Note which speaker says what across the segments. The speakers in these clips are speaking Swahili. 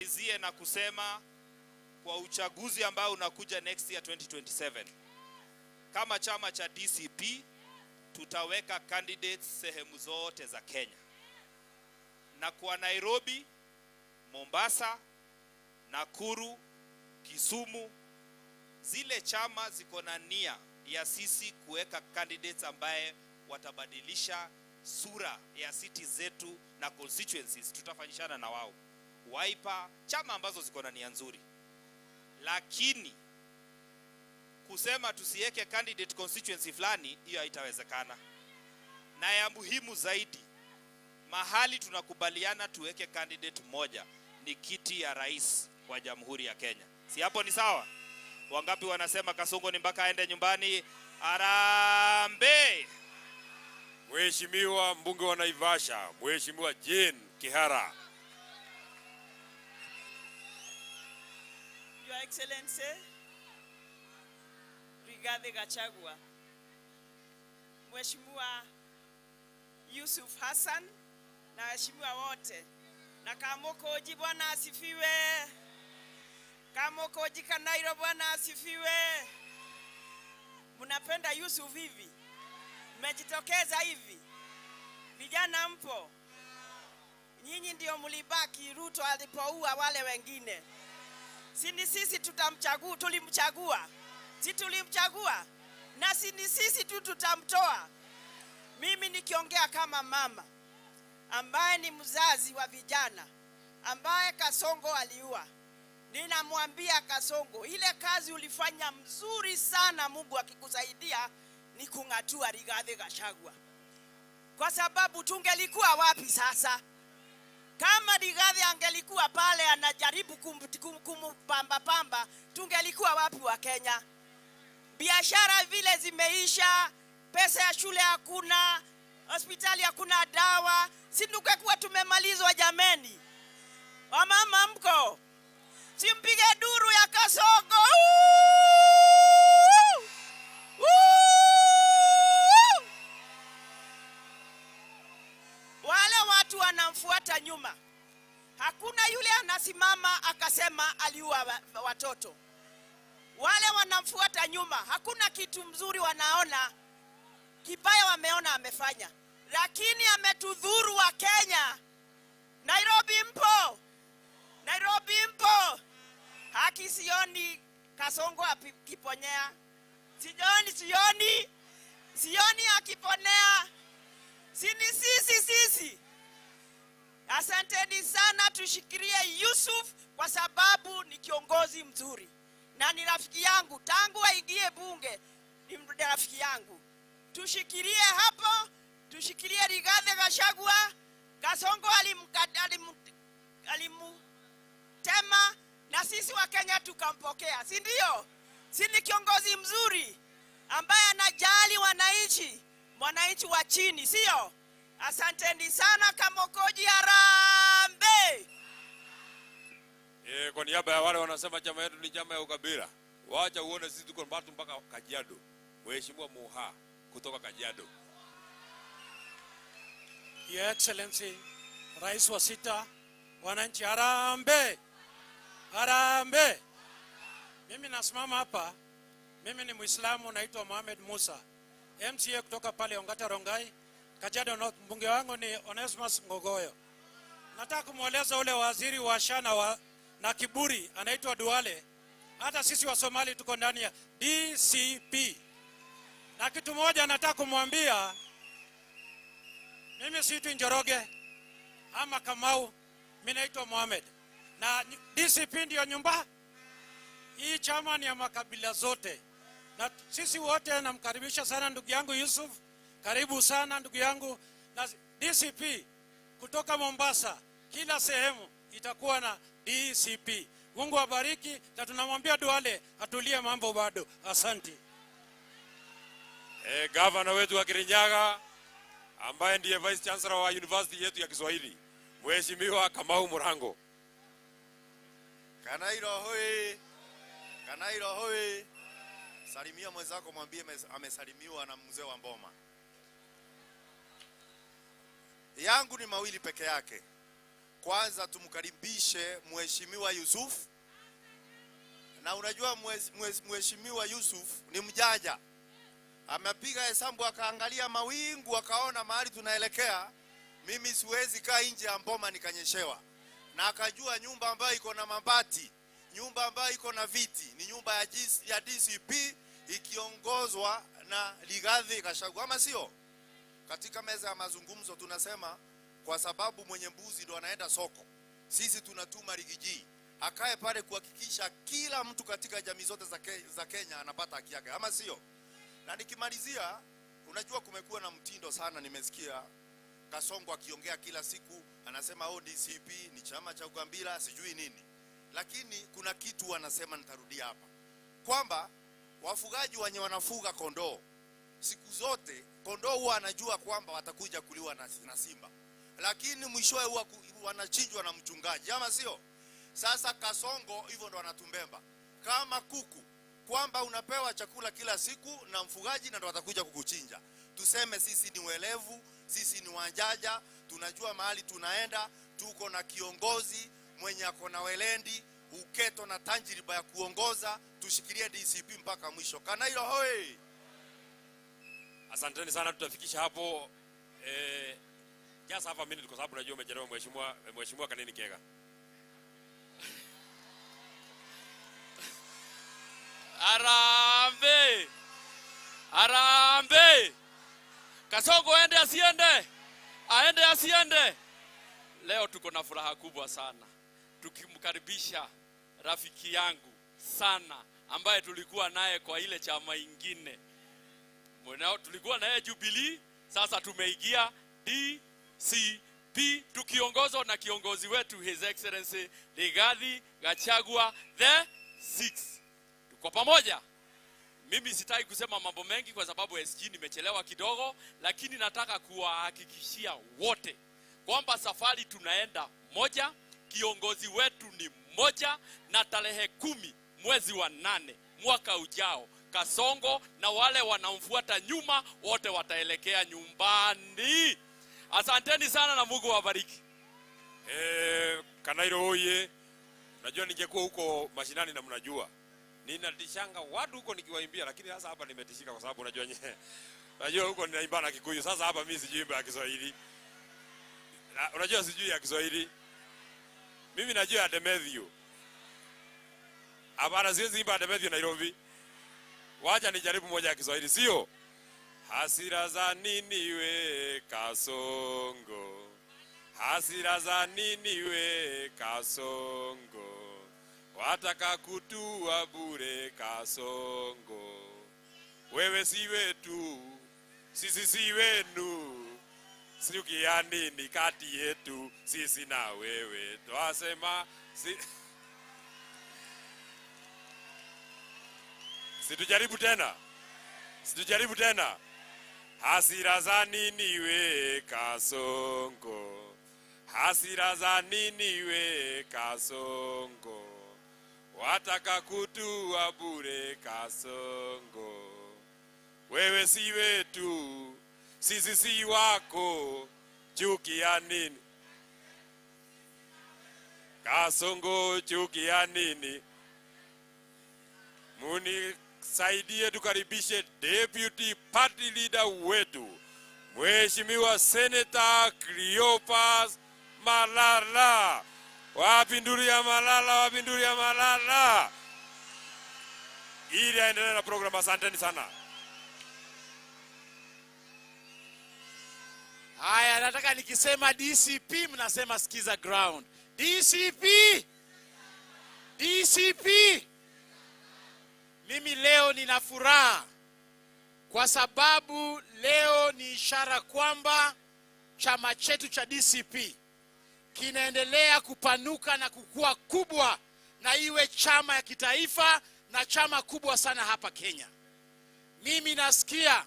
Speaker 1: Nimalizie na kusema kwa uchaguzi ambao unakuja next year 2027, kama chama cha DCP tutaweka candidates sehemu zote za Kenya, na kwa Nairobi, Mombasa, Nakuru, Kisumu, zile chama ziko na nia ya sisi kuweka candidates ambaye watabadilisha sura ya city zetu na constituencies, tutafanyishana na wao. Wiper, chama ambazo ziko na nia nzuri, lakini kusema tusiweke candidate constituency fulani, hiyo haitawezekana. Na ya muhimu zaidi, mahali tunakubaliana tuweke candidate mmoja ni kiti ya rais wa Jamhuri ya Kenya. Si hapo ni sawa? Wangapi wanasema Kasongo ni mpaka aende nyumbani? Harambee!
Speaker 2: Mheshimiwa mbunge wa Naivasha, Mheshimiwa Jane Kihara.
Speaker 3: Your Excellency, Rigathi Gachagua, Mheshimiwa Yusuf Hassan na waheshimiwa wote na Kamukunji, Bwana asifiwe. Kamukunji Kanairo, Bwana asifiwe. Mnapenda Yusuf hivi? Mmejitokeza hivi? Vijana mpo? Nyinyi ndio mlibaki Ruto alipoua wale wengine. Si ni sisi tutamchagua, tulimchagua. Si tulimchagua? Na si ni sisi tu tutamtoa. Mimi nikiongea kama mama ambaye ni mzazi wa vijana ambaye Kasongo aliua, ninamwambia Kasongo, ile kazi ulifanya mzuri sana, Mungu akikusaidia ni kung'atua Rigathi Gachagua. Kwa sababu tungelikuwa wapi sasa? Kama Rigathi angelikuwa pale anajaribu kumpamba pamba, tungelikuwa wapi wa Kenya? Biashara vile zimeisha, pesa ya shule hakuna, hospitali hakuna dawa, si tungekuwa tumemalizwa jameni? Wamama mko? Simpige duru ya Kasongo. Woo! Woo! Wale watu wanamfuata nyuma, hakuna yule anasimama akasema aliua watoto. Wale wanamfuata nyuma, hakuna kitu mzuri wanaona, kibaya wameona amefanya, lakini ametudhuru wa Kenya. Nairobi mpo? Nairobi mpo? Haki sioni Kasongo akiponyea. Sioni, sioni. Sioni akiponea. Si ni sisi, sisi. Asanteni sana, tushikilie Yusuf kwa sababu ni kiongozi mzuri na ni rafiki yangu tangu aingie bunge, ni rafiki yangu. Tushikilie hapo, tushikilie Rigathi Gachagua. Kasongo alimtema na sisi wa Kenya tukampokea, si ndio? Si ni kiongozi mzuri ambaye anajali wananchi, mwananchi wa chini, sio? Asanteni sana Kamukunji, harambee.
Speaker 2: Kwa niaba ya wale wanasema chama yetu ni chama ya ukabila, wacha uone sisi tuko watu mpaka Kajiado. Mheshimiwa Muha kutoka Kajiado.
Speaker 4: Your Excellency, Rais wa sita, wananchi harambee. Harambee. Mimi nasimama hapa, mimi ni Muislamu, naitwa Mohamed Musa, MCA kutoka pale Ongata Rongai, Kajiado North. Mbunge wangu ni Onesmus Ngogoyo. Nataka kumweleza ule waziri wa shana na kiburi anaitwa Duale, hata sisi wa Somali tuko ndani ya DCP. Na kitu moja nataka kumwambia, mimi siitwi Njoroge ama Kamau, mimi naitwa Mohamed. Na DCP ndio nyumba hii, chama ni ya makabila zote. Na sisi wote namkaribisha sana ndugu yangu Yusuf, karibu sana ndugu yangu. Na DCP kutoka Mombasa, kila sehemu itakuwa na DCP. Mungu abariki, na tunamwambia Duale atulie, mambo bado. Asante.
Speaker 2: Gavana wetu wa Kirinyaga ambaye ndiye Vice Chancellor wa University yetu ya Kiswahili, Mheshimiwa Kamau Murango.
Speaker 5: Kanairo hoi. Kanairo hoi. Salimia mwenzako, mwambie amesalimiwa na mzee wa Mboma. Yangu ni mawili peke yake. Kwanza tumkaribishe Mheshimiwa Yusuf. Na unajua Mheshimiwa Yusuf ni mjanja. Amepiga hesabu akaangalia mawingu akaona mahali tunaelekea, mimi siwezi kaa nje ya mboma nikanyeshewa. Na akajua nyumba ambayo iko na mabati, nyumba ambayo iko na viti ni nyumba ya DCP ikiongozwa na Rigathi Gachagua, ama sio? Katika meza ya mazungumzo tunasema kwa sababu mwenye mbuzi ndo anaenda soko, sisi tunatuma Riggy G akae pale kuhakikisha kila mtu katika jamii zote za Kenya anapata haki yake, ama sio? Na nikimalizia, unajua kumekuwa na mtindo sana, nimesikia Kasongo akiongea kila siku anasema oh, DCP ni chama cha ukabila sijui nini, lakini kuna kitu anasema, nitarudia hapa, kwamba wafugaji wenye wanafuga kondoo siku zote kondoo huwa anajua kwamba watakuja kuliwa na simba, lakini mwishowe huwa wanachinjwa na mchungaji, ama sio? Sasa Kasongo hivyo ndo anatumbemba kama kuku, kwamba unapewa chakula kila siku na mfugaji na ndo atakuja kukuchinja. Tuseme sisi ni welevu, sisi ni wanjaja, tunajua mahali tunaenda, tuko na kiongozi mwenye ako na welendi, uketo na tajriba ya kuongoza. Tushikilie DCP mpaka mwisho. Kanairo hoi!
Speaker 2: Asanteni sana, tutafikisha hapo just half a minute kwa sababu najua umechelewa mheshimiwa Kanini Kega.
Speaker 6: Harambee! Harambee! Kasongo aende asiende? Aende asiende? Leo tuko na furaha kubwa sana tukimkaribisha rafiki yangu sana ambaye tulikuwa naye kwa ile chama ingine. Mwenao tulikuwa naye Jubilee, sasa tumeingia DCP tukiongozwa na kiongozi wetu His Excellency Rigathi Gachagua the 6. Tuko pamoja. Mimi sitaki kusema mambo mengi kwa sababu SG nimechelewa kidogo, lakini nataka kuwahakikishia wote kwamba safari tunaenda moja, kiongozi wetu ni moja, na tarehe 10 mwezi wa 8 mwaka ujao Kasongo na wale wanamfuata nyuma wote wataelekea nyumbani. Asanteni sana na Mungu awabariki.
Speaker 2: Kanairo oye. Najua ningekuwa huko mashinani na mnajua ninatishanga watu huko nikiwaimbia, lakini sasa hapa nimetishika kwa sababu unajua najua huko ninaimba na Kikuyu. Sasa hapa mimi sijui imba ya Kiswahili. Na, unajua sijui ya Kiswahili. Mimi najua ya Demethio. Hapana, siwezi imba ya Demethio Nairobi. Wacha nijaribu moja ya Kiswahili, sio? Hasira za nini we Kasongo? Hasira za nini we Kasongo? Wataka kutua bure Kasongo. Wewe si wetu, sisi si wenu. Chuki ya nini kati yetu, sisi na wewe? Twasema si... Situjaribu tena. Situjaribu tena. Hasira za nini we Kasongo? Hasira za nini we Kasongo? Wataka kutua bure Kasongo. Wewe si wetu, sisi si wako. Chuki ya nini? Kasongo, chuki ya nini? Munisaidie tukaribishe Deputy Party Leader wetu Mheshimiwa Senator Cleophas Malala. Wapindulia Malala, wapindulia Malala, ili aendelee na program. Asanteni sana.
Speaker 7: Haya, nataka nikisema DCP mnasema sikiza ground. DCP! DCP! Mimi leo nina furaha kwa sababu leo ni ishara kwamba chama chetu cha DCP kinaendelea kupanuka na kukua kubwa, na iwe chama ya kitaifa na chama kubwa sana hapa Kenya. Mimi nasikia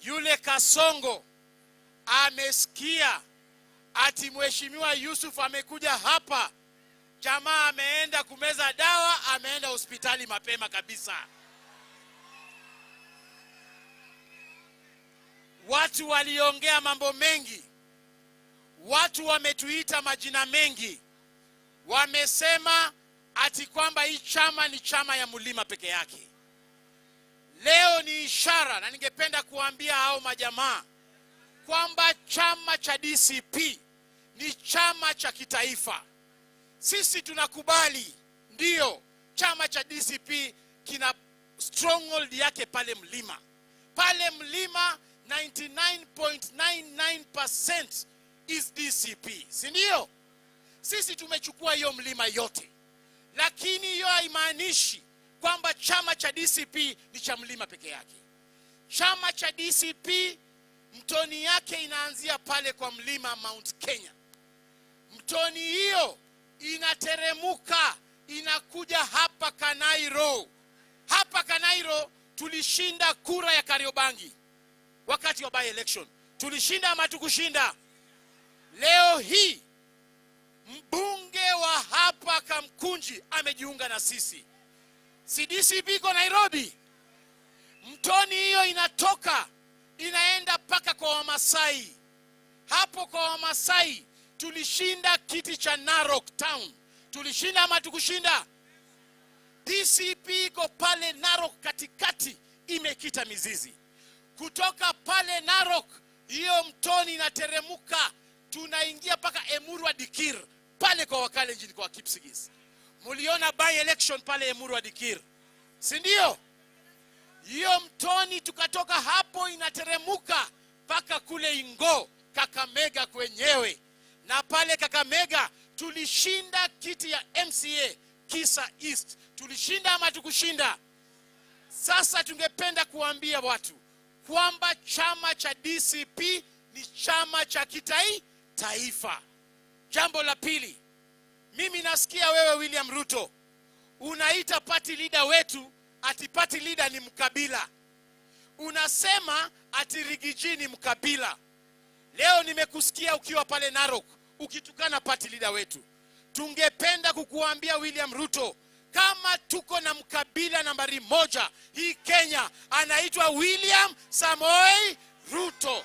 Speaker 7: yule Kasongo amesikia ati Mheshimiwa Yusuf amekuja hapa, jamaa ameenda kumeza dawa, ameenda hospitali mapema kabisa. Watu waliongea mambo mengi, Watu wametuita majina mengi, wamesema ati kwamba hii chama ni chama ya mlima peke yake. Leo ni ishara, na ningependa kuambia hao majamaa kwamba chama cha DCP ni chama cha kitaifa. Sisi tunakubali, ndiyo, chama cha DCP kina stronghold yake pale mlima. Pale mlima 99.99% is DCP, si ndio? Sisi tumechukua hiyo mlima yote, lakini hiyo haimaanishi kwamba chama cha DCP ni cha mlima peke yake. Chama cha DCP mtoni yake inaanzia pale kwa mlima Mount Kenya. Mtoni hiyo inateremuka, inakuja hapa Kanairo. Hapa Kanairo tulishinda kura ya Kariobangi wakati wa by election. Tulishinda ama tukushinda? Leo hii mbunge wa hapa Kamkunji amejiunga na sisi. Si DCP iko Nairobi? Mtoni hiyo inatoka, inaenda mpaka kwa Wamasai. Hapo kwa Wamasai tulishinda kiti cha Narok Town. Tulishinda ama tukushinda? DCP iko pale Narok katikati, imekita mizizi. Kutoka pale Narok, hiyo mtoni inateremuka, tunaingia mpaka Emurua Dikir pale kwa Wakalenjin, kwa Kipsigis. Muliona by election pale Emurua Dikir, si ndio? Hiyo mtoni tukatoka hapo inateremuka mpaka kule Ingo, Kakamega kwenyewe, na pale Kakamega tulishinda kiti ya MCA Kisa East. Tulishinda ama tukushinda? Sasa tungependa kuambia watu kwamba chama cha DCP ni chama cha kitaifa. Jambo la pili, mimi nasikia wewe William Ruto unaita party leader wetu ati party leader ni mkabila, unasema ati Riggy G ni mkabila. Leo nimekusikia ukiwa pale Narok ukitukana party leader wetu. Tungependa kukuambia William Ruto, kama tuko na mkabila nambari moja hii Kenya, anaitwa William Samoei Ruto.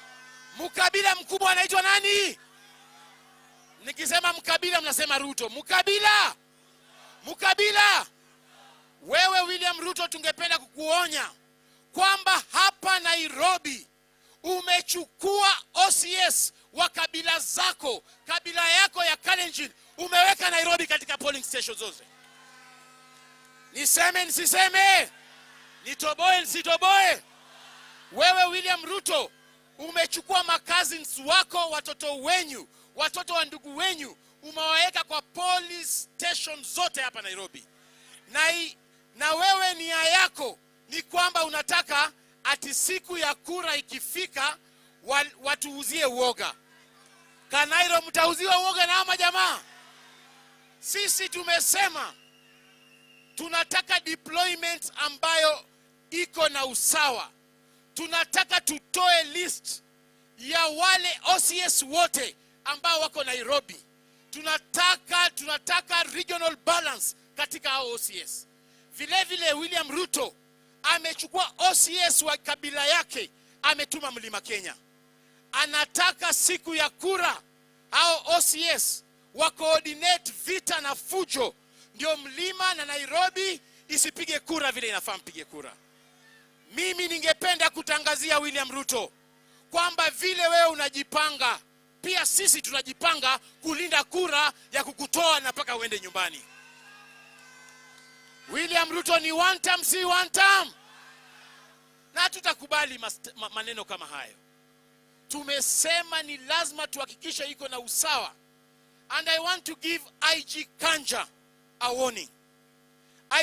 Speaker 7: Mkabila mkubwa anaitwa nani? Nikisema mkabila mnasema Ruto. Mkabila, mkabila. Wewe William Ruto, tungependa kukuonya kwamba hapa Nairobi umechukua OCS wa kabila zako, kabila yako ya Kalenjin, umeweka Nairobi katika polling station zote. Niseme nisiseme? Nitoboe nisitoboe? Wewe William Ruto umechukua macousins wako, watoto wenyu, watoto wa ndugu wenyu, umewaweka kwa police station zote hapa Nairobi. Na wewe nia yako ni kwamba unataka ati siku ya kura ikifika watuuzie uoga. Kanairo mtauziwa uoga na hao majamaa. Sisi tumesema tunataka deployment ambayo iko na usawa. Tunataka tutoe list ya wale OCS wote ambao wako Nairobi. Tunataka regional balance katika hao OCS. Vile vile William Ruto amechukua OCS wa kabila yake, ametuma Mlima Kenya. Anataka siku ya kura hao OCS wa coordinate vita na fujo, ndio Mlima na Nairobi isipige kura vile inafaa mpige kura. Mimi ningependa kutangazia William Ruto kwamba vile wewe unajipanga, pia sisi tunajipanga kulinda kura ya kukutoa na mpaka uende nyumbani. William Ruto ni one term, si one term, na tutakubali maneno kama hayo. Tumesema ni lazima tuhakikishe iko na usawa. And I want to give IG Kanja a warning.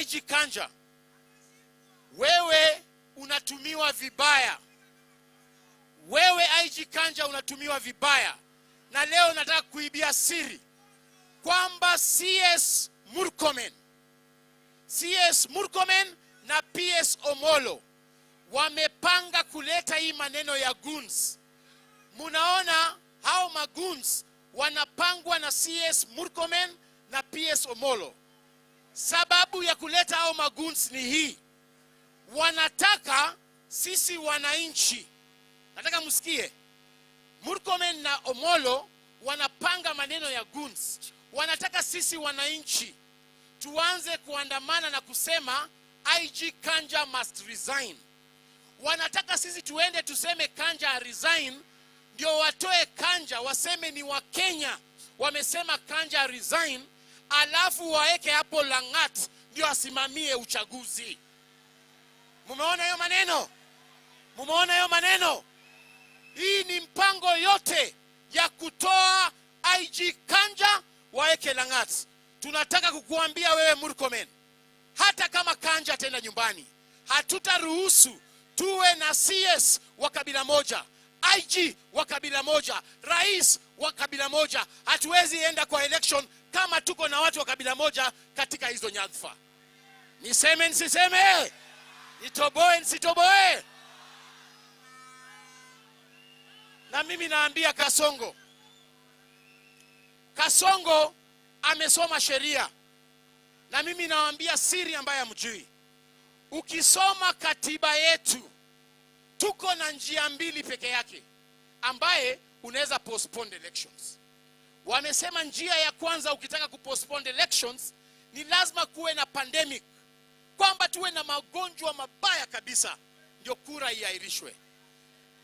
Speaker 7: IG Kanja, wewe unatumiwa vibaya. Wewe IG Kanja unatumiwa vibaya, na leo nataka kuibia siri kwamba CS Murkomen na PS Omolo wamepanga kuleta hii maneno ya goons. Munaona hao magoons wanapangwa na CS Murkomen na PS Omolo. Sababu ya kuleta hao magoons ni hii: wanataka sisi wananchi, nataka msikie, Murkomen na Omolo Wanapanga maneno ya goons. Wanataka sisi wananchi tuanze kuandamana na kusema IG Kanja must resign. Wanataka sisi tuende tuseme Kanja resign, ndio watoe Kanja waseme ni Wakenya wamesema Kanja resign, alafu waeke hapo Langat ndio asimamie uchaguzi. Mumeona hiyo maneno? Mumeona hiyo maneno? Hii ni mpango yote ya kutoa IG Kanja waeke Langat. Tunataka kukuambia wewe Murkomen, hata kama Kanja ataenda nyumbani, hatutaruhusu tuwe na CS wa kabila moja, IG wa kabila moja, rais wa kabila moja. Hatuwezi enda kwa election kama tuko na watu wa kabila moja katika hizo nyadhifa. Niseme nisiseme? Nitoboe nisitoboe? Na mimi naambia Kasongo, Kasongo amesoma sheria, na mimi nawaambia siri ambayo hamjui. Ukisoma katiba yetu, tuko na njia mbili peke yake ambaye unaweza postpone elections. Wamesema njia ya kwanza, ukitaka kupostpone elections ni lazima kuwe na pandemic, kwamba tuwe na magonjwa mabaya kabisa ndio kura iahirishwe.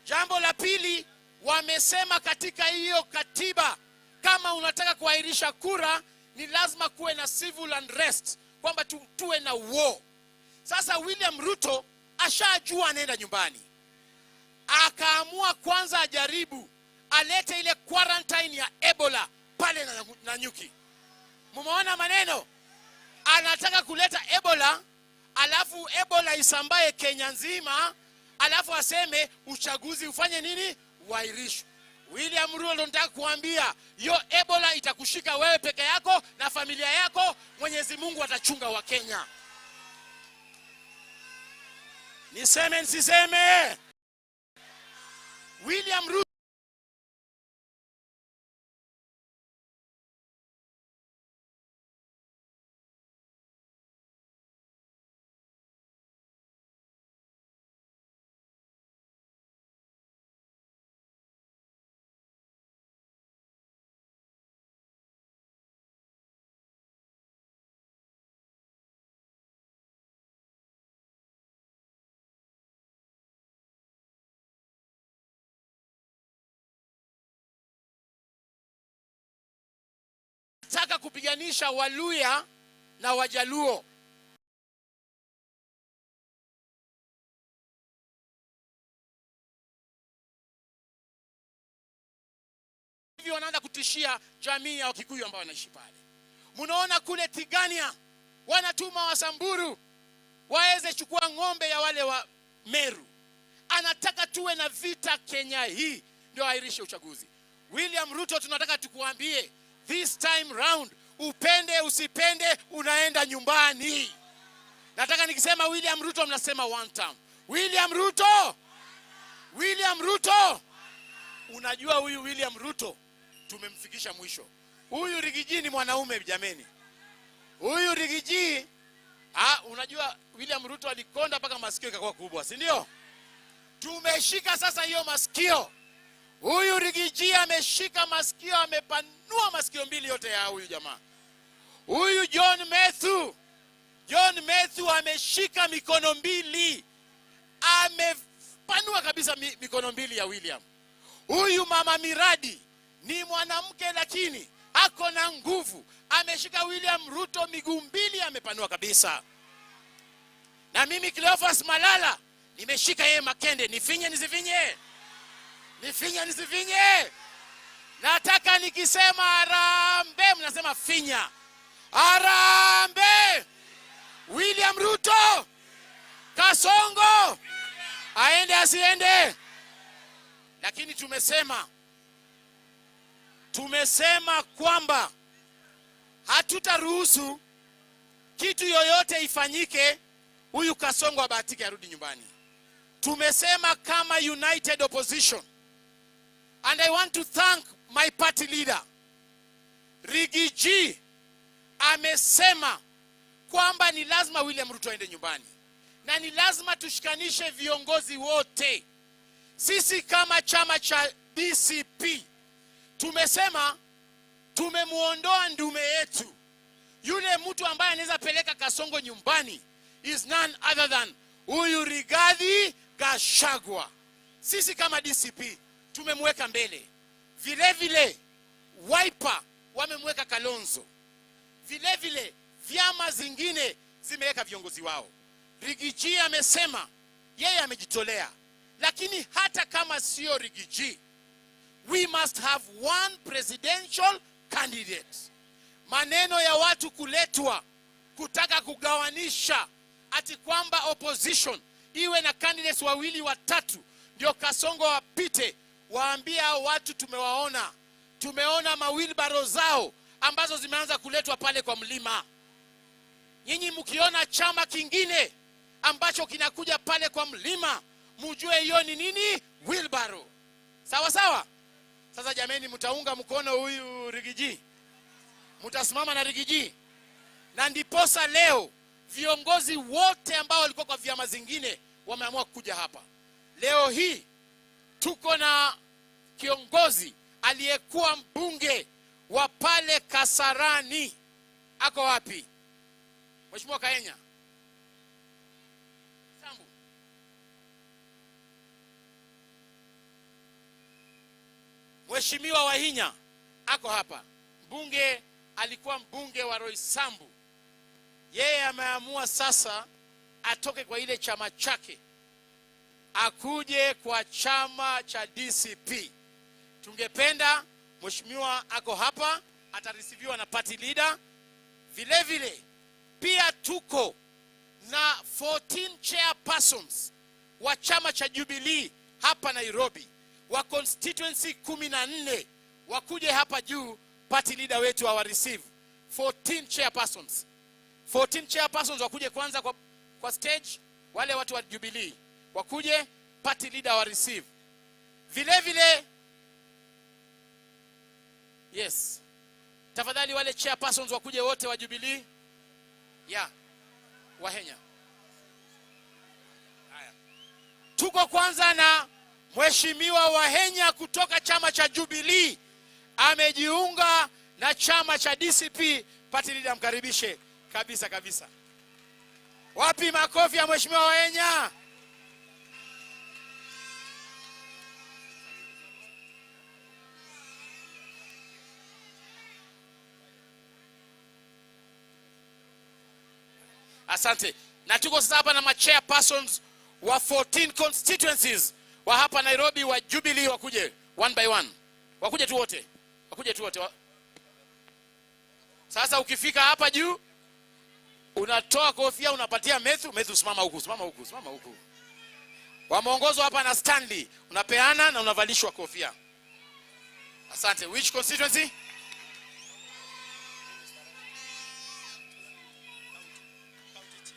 Speaker 7: Jambo la pili, wamesema katika hiyo katiba, kama unataka kuahirisha kura ni lazima kuwe na civil unrest, kwamba tuwe na war. Sasa William Ruto ashajua anaenda nyumbani, akaamua kwanza ajaribu alete ile quarantine ya Ebola pale Nanyuki. Mumeona maneno? Anataka kuleta Ebola, alafu Ebola isambae Kenya nzima, alafu aseme uchaguzi ufanye nini? Uahirishwe. William Ruto, nataka kuambia hiyo Ebola itakushika wewe peke yako na familia yako. Mwenyezi Mungu atachunga wa Kenya. Niseme nisiseme? William Ruto anataka kupiganisha Waluya na Wajaluo. Hivi wanaanza kutishia jamii ya Wakikuyu ambao wanaishi pale. Mnaona kule Tigania wanatuma Wasamburu waweze chukua ng'ombe ya wale wa Meru. Anataka tuwe na vita Kenya hii ndio airishe uchaguzi. William Ruto, tunataka tukuambie this time round, upende usipende, unaenda nyumbani. Nataka nikisema William Ruto mnasema one time. William Ruto! William Ruto! Unajua huyu William Ruto tumemfikisha mwisho. Huyu Riggy G ni mwanaume jameni. Huyu Riggy G, unajua William Ruto alikonda mpaka masikio ikakuwa kubwa, si ndio? Tumeshika sasa hiyo masikio. Huyu Riggy G ameshika masikio, amepanua masikio mbili yote ya huyu jamaa. Huyu John Methu, John Methu ameshika mikono mbili, amepanua kabisa mikono mbili ya William. Huyu mama Miradi ni mwanamke lakini ako na nguvu, ameshika William Ruto miguu mbili, amepanua kabisa. Na mimi Cleophas Malala nimeshika yeye makende, nifinye nisifinye? Nifinye nisifinye? Nataka nikisema harambee mnasema finya. Harambee! William Ruto! Kasongo! Aende asiende? Lakini tumesema kwamba hatutaruhusu kitu yoyote ifanyike huyu Kasongo abahatike arudi nyumbani. Tumesema kama United Opposition, and I want to thank my party leader Riggy G, amesema kwamba ni lazima William Ruto aende nyumbani na ni lazima tushikanishe viongozi wote. Sisi kama chama cha DCP Tumesema tumemuondoa ndume yetu, yule mtu ambaye anaweza peleka Kasongo nyumbani is none other than huyu Rigathi Gachagua. Sisi kama DCP tumemweka mbele. Vile vile Wiper wamemweka Kalonzo. Vile vile vyama zingine zimeweka viongozi wao. Riggy G amesema yeye amejitolea, lakini hata kama sio Riggy G, we must have one presidential candidate. Maneno ya watu kuletwa kutaka kugawanisha ati kwamba opposition iwe na candidates wawili watatu ndio Kasongo wapite, waambie hao watu tumewaona, tumeona mawheelbarrow zao ambazo zimeanza kuletwa pale kwa mlima. Nyinyi mkiona chama kingine ambacho kinakuja pale kwa mlima, mujue hiyo ni nini? Wheelbarrow. Sawa sawa. Sasa jameni, mtaunga mkono huyu Riggy G? Mtasimama na Riggy G? Na ndiposa leo viongozi wote ambao walikuwa kwa vyama zingine wameamua kuja hapa. Leo hii tuko na kiongozi aliyekuwa mbunge wa pale Kasarani. Ako wapi? Mheshimiwa Kaenya. Sambu. Mheshimiwa Wahinya ako hapa. Mbunge, alikuwa mbunge wa Roysambu. Yeye ameamua sasa atoke kwa ile chama chake akuje kwa chama cha DCP. Tungependa mheshimiwa ako hapa, atareceiviwa na party leader. Vile vile pia tuko na 14 chairpersons wa chama cha Jubilee hapa Nairobi wa constituency 14, wakuje hapa juu, party leader wetu awa receive. 14 chairpersons. 14 chairpersons wakuje kwanza kwa stage, wale watu wa Jubilee wakuje, party leader wa receive. Vile vile, yes, tafadhali wale chairpersons wakuje wote wa Jubilee. Yeah, Wahenya. Haya. Tuko kwanza na Mheshimiwa Wahenya kutoka chama cha Jubilee, amejiunga na chama cha DCP. Party leader mkaribishe kabisa kabisa. Wapi makofi ya Mheshimiwa Wahenya? Asante. Na tuko sasa hapa na ma-chairpersons wa 14 constituencies wa hapa Nairobi wa Jubilee, wakuje one by one. Wakuje tu wote. Wakuje tu wote. Sasa ukifika hapa juu unatoa kofia unapatia Methu. Methu simama huku, simama huku, simama huku. Wameongozwa hapa na Stanley. Unapeana na unavalishwa kofia. Asante. Which constituency?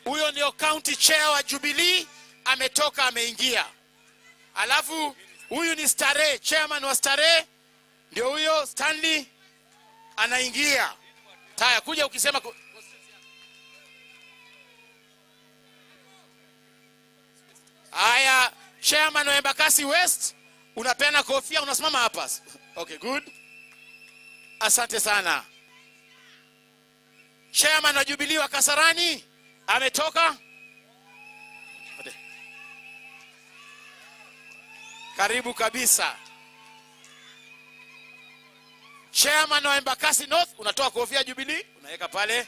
Speaker 7: Huyo ndio county chair wa Jubilee, ametoka ameingia. Alafu huyu ni Starehe, chairman wa Starehe, ndio huyo Stanley anaingia. Taya kuja ukisema Haya, chairman wa Embakasi West, unapeana kofia, unasimama hapa. Okay, good. Asante sana. Chairman wa Jubilee wa Kasarani ametoka. Karibu kabisa. Chairman wa Embakasi North, unatoa kofia Jubilee, unaweka pale.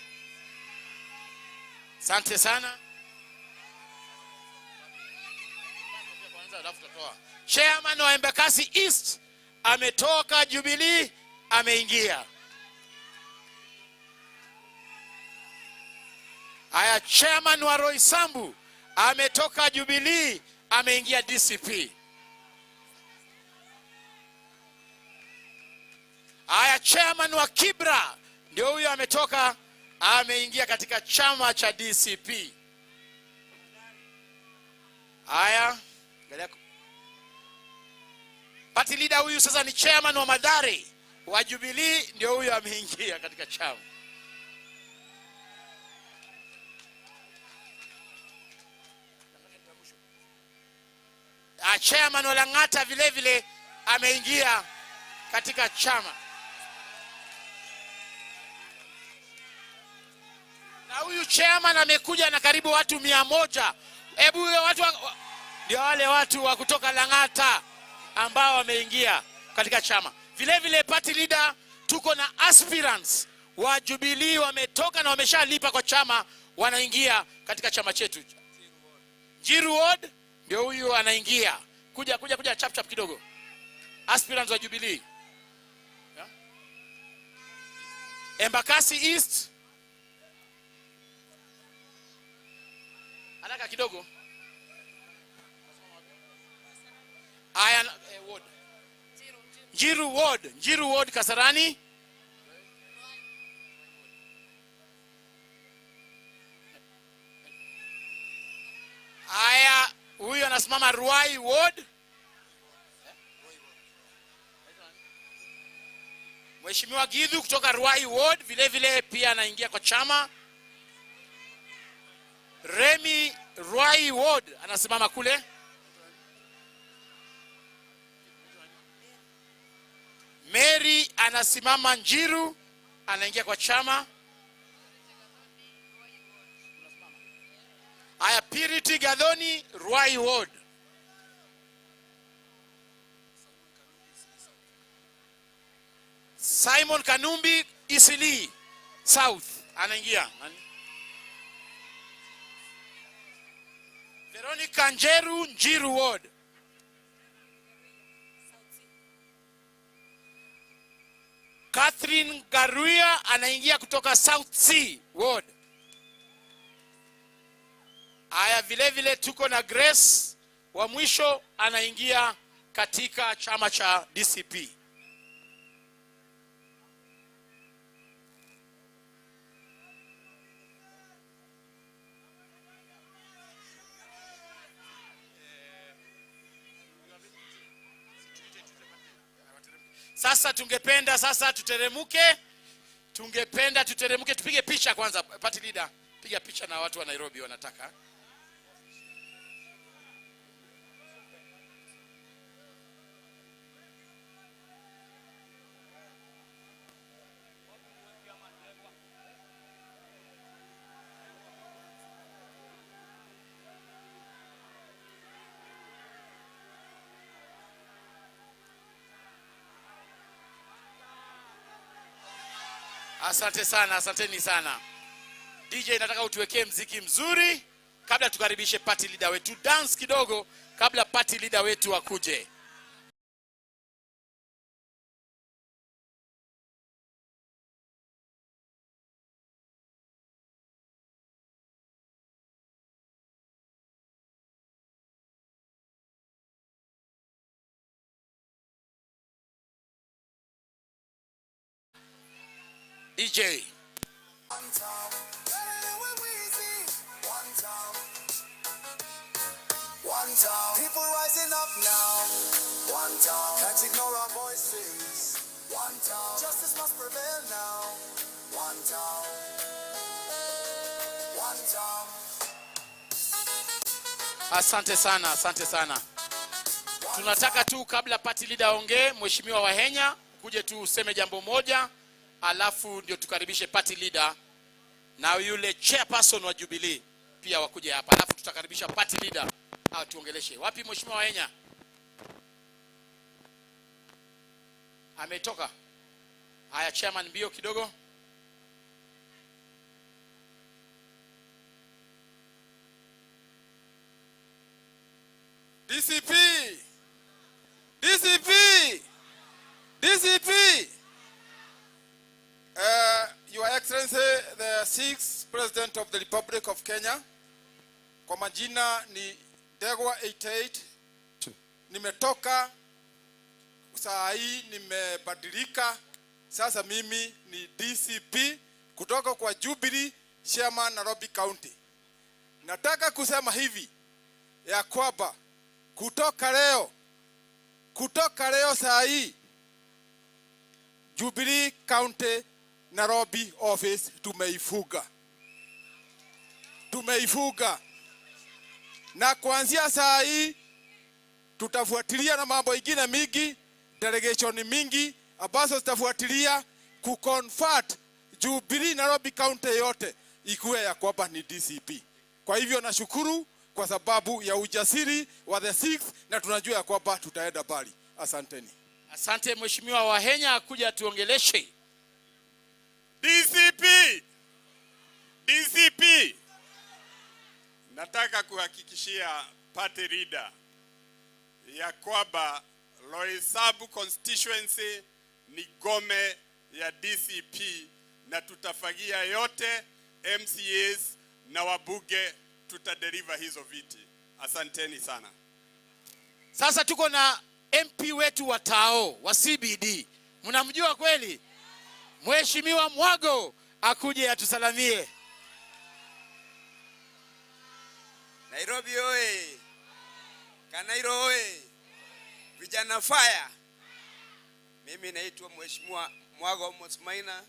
Speaker 7: Asante sana. Chairman wa Embakasi East ametoka Jubilee, ameingia. Haya, chairman wa Roysambu ametoka Jubilee, ameingia DCP. Haya, chairman wa Kibra ndio huyo ametoka, ameingia katika chama cha DCP. Haya, angalia. Party leader huyu sasa ni chairman wa Mathare wa Jubilee, ndio huyo ameingia katika chama. Chairman wa Lang'ata vile vile ameingia katika chama. Na huyu chairman amekuja na karibu watu 100. Hebu huyo watu ndio wale watu wa kutoka Lang'ata ambao wameingia katika chama. Vile vile, party leader, tuko na aspirants wa Jubilee wametoka na wameshalipa kwa chama, wanaingia katika chama chetu. Njiru Ward ndio huyu anaingia. Kuja, kuja, kuja, chap chap kidogo. Aspirants wa Jubilee. Yeah. Embakasi East. Haraka kidogo. Aya, ward. Njiru Ward, Njiru Ward, Kasarani. Aya, huyu anasimama Ruai Ward. Mheshimiwa Githu kutoka Ruai Ward vile vile pia anaingia kwa chama. Remi, Ruai Ward, anasimama kule. Mary anasimama Njiru, anaingia kwa chama. Aya, Purity Gathoni, Ruai Ward. Simon Kanumbi, Eastleigh South, anaingia. Nani? Veronica Njeru, Njiru Ward. Catherine Garuya anaingia kutoka South C Ward. Aya, vile vile tuko na Grace wa mwisho anaingia katika chama cha DCP. Sasa tungependa sasa tuteremuke, tungependa tuteremuke tupige picha kwanza. Party leader, piga picha na watu wa Nairobi wanataka. Asante sana, asanteni sana. DJ, nataka utuwekee mziki mzuri kabla tukaribishe party leader wetu. Dance kidogo kabla party leader wetu akuje. DJ.
Speaker 8: One time, one time, one time. People rising up now. One time, can't ignore our voices. One time, justice must prevail now. One time, one time.
Speaker 7: Asante sana, asante sana. Tunataka tu kabla party leader aongee, Mheshimiwa Wahenya, kuje tu useme jambo moja, alafu ndio tukaribishe party leader na yule chairperson wa Jubilee pia wakuje hapa, alafu tutakaribisha party leader atuongeleshe. Wapi Mheshimiwa Wahenya? Ametoka. Haya, chairman, mbio kidogo.
Speaker 2: DCP! DCP! DCP! Your Excellency, the sixth President of the Republic of Kenya, kwa majina ni Ndegwa 88. Nimetoka saa hii, nimebadilika. Sasa mimi ni DCP kutoka kwa Jubilee, Chairman Nairobi County. Nataka kusema hivi ya kwamba kutoka leo saa hii, Jubilee County Nairobi office tumeifuga. Tumeifuga. Na kuanzia saa hii tutafuatilia na mambo ingine mingi.
Speaker 9: Delegation mingi ambazo zitafuatilia kuconvert Jubilee Nairobi County yote ikuwe ya kwamba ni DCP. Kwa hivyo nashukuru kwa sababu ya ujasiri wa the six, na tunajua ya kwamba tutaenda mbali. Asanteni.
Speaker 7: Asante. Mheshimiwa Wahenya akuja tuongeleshe.
Speaker 10: DCP, DCP. Nataka kuhakikishia party leader ya kwamba Roysambu constituency ni ngome ya DCP na tutafagia yote MCAs na wabunge, tutadeliver hizo viti. Asanteni sana.
Speaker 7: Sasa tuko na MP wetu wa Tao wa CBD, mnamjua kweli? Mheshimiwa Mwago akuje atusalamie.
Speaker 11: Nairobi oye! Kanairo oye! Vijana fire! Mimi naitwa Mheshimiwa Mwago Amos Maina,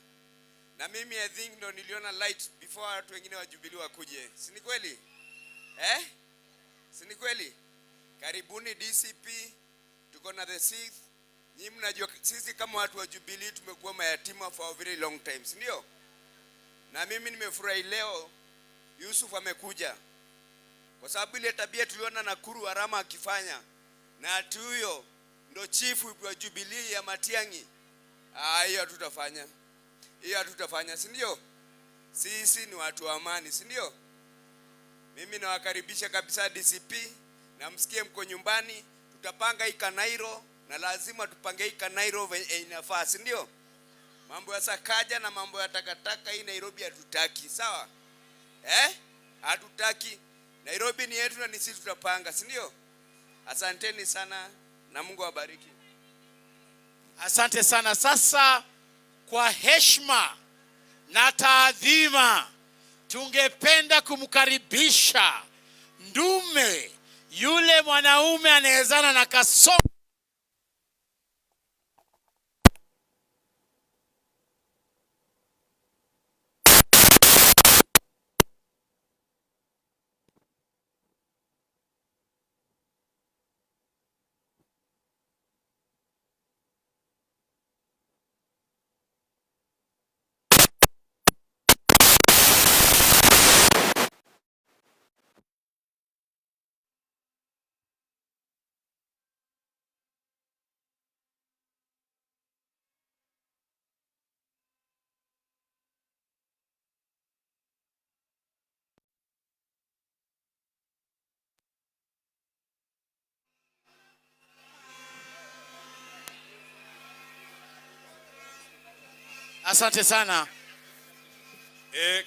Speaker 11: na mimi I think ndo niliona light before watu wengine wa Jubilee wakuje, si ni kweli eh? Si ni kweli? Karibuni DCP, tuko na the sixth. Nyinyi mnajua sisi kama watu wa Jubilee tumekuwa mayatima for a very long time, si ndio? Na mimi nimefurahi leo Yusuf amekuja kwa sababu ile tabia tuliona Nakuru Arama akifanya na ati huyo ndo chief wa Jubilee ya Matiang'i, ah, hiyo hatutafanya, hiyo hatutafanya, si ndio? Sisi ni watu wa amani, si ndio? Mimi nawakaribisha kabisa DCP na msikie mko nyumbani. Tutapanga hii Kanairo na lazima tupange hii Kanairo venye inafaa, si ndio? Mambo ya Sakaja na mambo ya takataka hii Nairobi hatutaki, sawa eh? Hatutaki. Nairobi ni yetu na ni sisi tutapanga, si ndio? Asanteni sana na Mungu awabariki.
Speaker 7: Asante sana. Sasa kwa heshima na taadhima, tungependa kumkaribisha ndume yule mwanaume anayezana na Kasongo. Asante sana.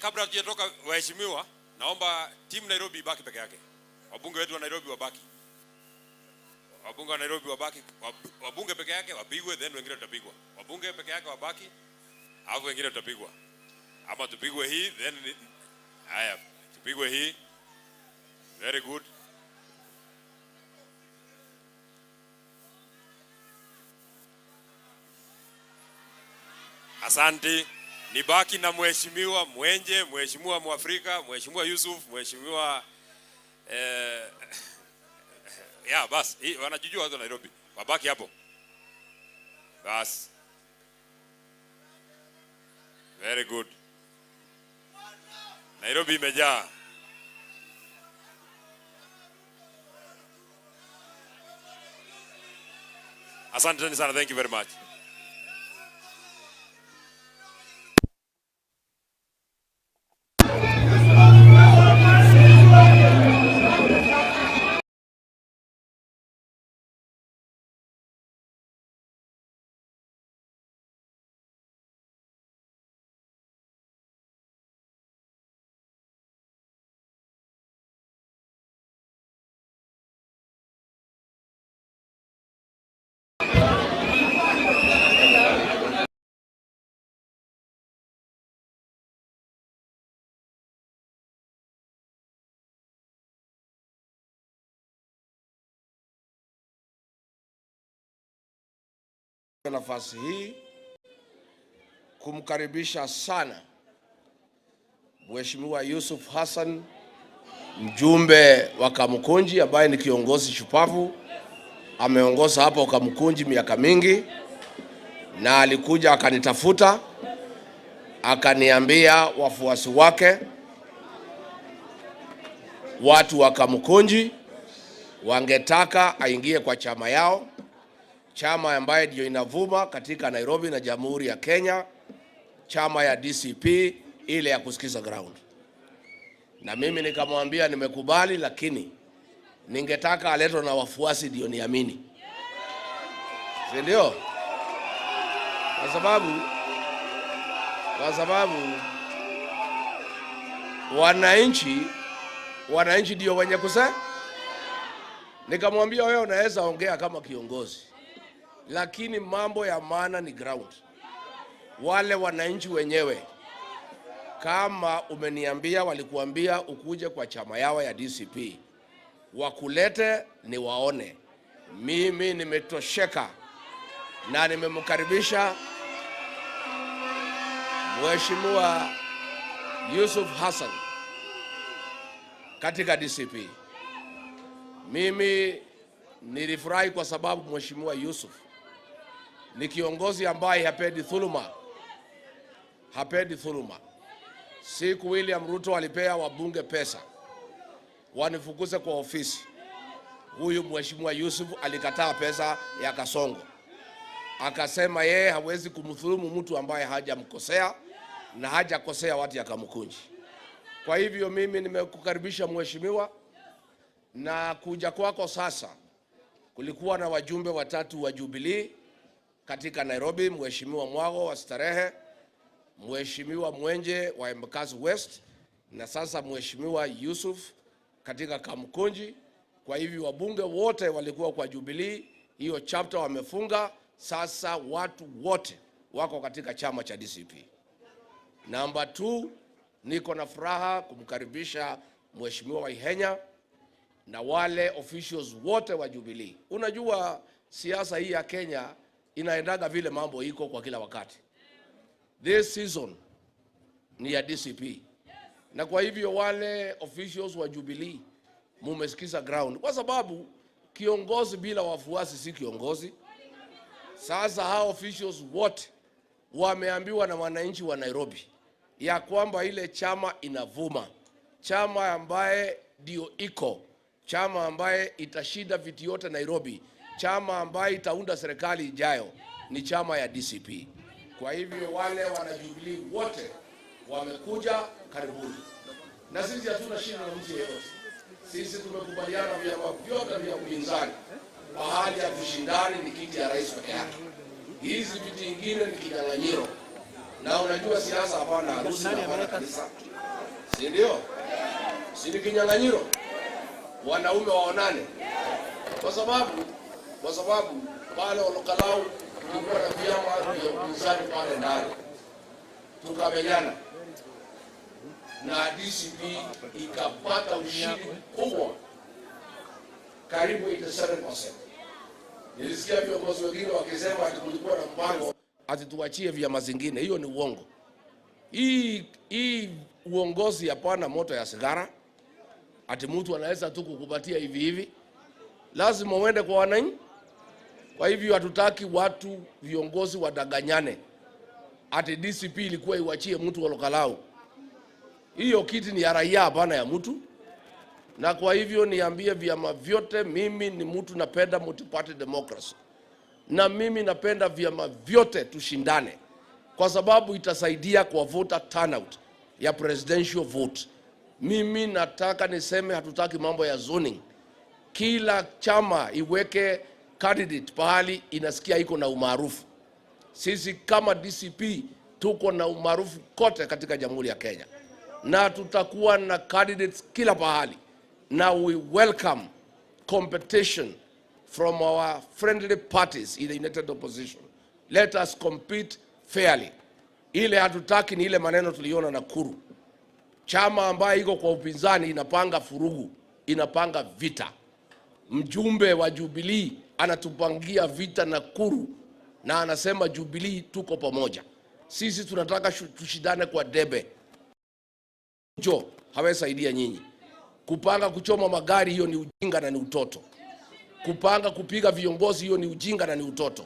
Speaker 2: Kabla hatujatoka waheshimiwa, naomba timu Nairobi ibaki peke yake. Wabunge wetu wa Nairobi wabaki. Wabunge wa Nairobi wabaki, wabunge peke yake wapigwe, then wengine tutapigwa. Wabunge peke yake wabaki, alafu wengine tutapigwa. Ama tupigwe hii then haya, tupigwe hii. Very good. Asante. Nibaki na Mheshimiwa Mwenje, Mheshimiwa Mwafrika, Mheshimiwa Yusuf, Mheshimiwa ya bas, hii wanajijua watu wa Nairobi. Wabaki hapo. Bas. Very good. Nairobi imejaa. Asante sana, thank you very much.
Speaker 12: Nafasi hii kumkaribisha sana Mheshimiwa Yusuf Hassan, mjumbe wa Kamukunji ambaye ni kiongozi shupavu, Ameongoza hapo Kamkunji miaka mingi, na alikuja akanitafuta, akaniambia wafuasi wake, watu wa Kamkunji wangetaka aingie kwa chama yao, chama ambaye ndio inavuma katika Nairobi na Jamhuri ya Kenya, chama ya DCP ile ya kusikiza ground. Na mimi nikamwambia nimekubali, lakini ningetaka aletwe na wafuasi ndio niamini, si ndio? Kwa sababu wananchi ndio wenye kusema. Nikamwambia, wewe unaweza ongea kama kiongozi, lakini mambo ya maana ni ground, wale wananchi wenyewe. Kama umeniambia walikuambia ukuje kwa chama yao ya DCP, wakulete ni waone. Mimi nimetosheka na nimemkaribisha Mheshimiwa Yusuf Hassan katika DCP. Mimi nilifurahi kwa sababu Mheshimiwa Yusuf ni kiongozi ambaye hapendi dhuluma, hapendi dhuluma. Siku William Ruto alipea wabunge pesa wanifukuze kwa ofisi, huyu Mheshimiwa Yusuf alikataa pesa ya Kasongo, akasema yeye hawezi kumdhulumu mtu ambaye hajamkosea na hajakosea watu ya Kamukunji. Kwa hivyo mimi nimekukaribisha mheshimiwa, na kuja kwako sasa, kulikuwa na wajumbe watatu wa Jubilee katika Nairobi, Mheshimiwa Mwago wa Starehe, Mheshimiwa Mwenje wa Embakasi West na sasa Mheshimiwa Yusuf katika Kamkunji. Kwa hivyo wabunge wote walikuwa kwa Jubilee, hiyo chapter wamefunga. Sasa watu wote wako katika chama cha DCP. Namba 2, niko na furaha kumkaribisha Mheshimiwa Waihenya na wale officials wote wa Jubilee. Unajua siasa hii ya Kenya inaendaga vile mambo iko kwa kila wakati. This season ni ya DCP, na kwa hivyo wale officials wa Jubilee mumesikiza ground, kwa sababu kiongozi bila wafuasi si kiongozi. Sasa hao officials wote wameambiwa na wananchi wa Nairobi ya kwamba ile chama inavuma, chama ambaye ndio iko, chama ambaye itashinda viti yote Nairobi, chama ambaye itaunda serikali ijayo ni chama ya DCP. Kwa hivyo wale wana Jubilee wote wamekuja, karibuni. Na sisi hatuna shida na mtu yeyote. Sisi tumekubaliana vyama vyote vya upinzani, pahali ya kushindani ni kiti ya rais peke yake. Hizi viti ingine ni kinyang'anyiro, na unajua siasa hapana harusi na hapana kanisa, si ndio? Si ni kinyang'anyiro, wanaume waonane, kwa sababu pale Olkalou tulikuwa na vyama vya upinzani pale ndani, tukamenyana na DCP ikapata ushindi mkubwa karibu 87%. Nilisikia viongozi wengine wakisema ati kulikuwa na mpango ati tuachie vyama zingine. Hiyo ni uongo. Hii uongozi hapana moto ya sigara, ati mtu anaweza tu kukupatia hivi hivi, lazima uende kwa wananchi. Kwa hivyo hatutaki watu viongozi wadanganyane ati DCP ilikuwa iwachie mtu wa Olkalou. Hiyo kiti ni ya raia, hapana ya mtu. Na kwa hivyo niambie vyama vyote, mimi ni mtu napenda multi-party democracy, na mimi napenda vyama vyote tushindane, kwa sababu itasaidia kwa voter turnout ya presidential vote. Mimi nataka niseme hatutaki mambo ya zoning. Kila chama iweke candidate pahali inasikia iko na umaarufu. Sisi kama DCP tuko na umaarufu kote katika Jamhuri ya Kenya, na tutakuwa na candidates kila pahali, na we welcome competition from our friendly parties in the united opposition. Let us compete fairly. Ile hatutaki ni ile maneno tuliona Nakuru, chama ambayo iko kwa upinzani inapanga vurugu, inapanga vita. Mjumbe wa Jubilee anatupangia vita Nakuru na anasema Jubilee tuko pamoja. Sisi tunataka tushindane kwa debe. Jo hawezi saidia nyinyi kupanga kuchoma magari, hiyo ni ujinga na ni utoto. Kupanga kupiga viongozi, hiyo ni ujinga na ni utoto.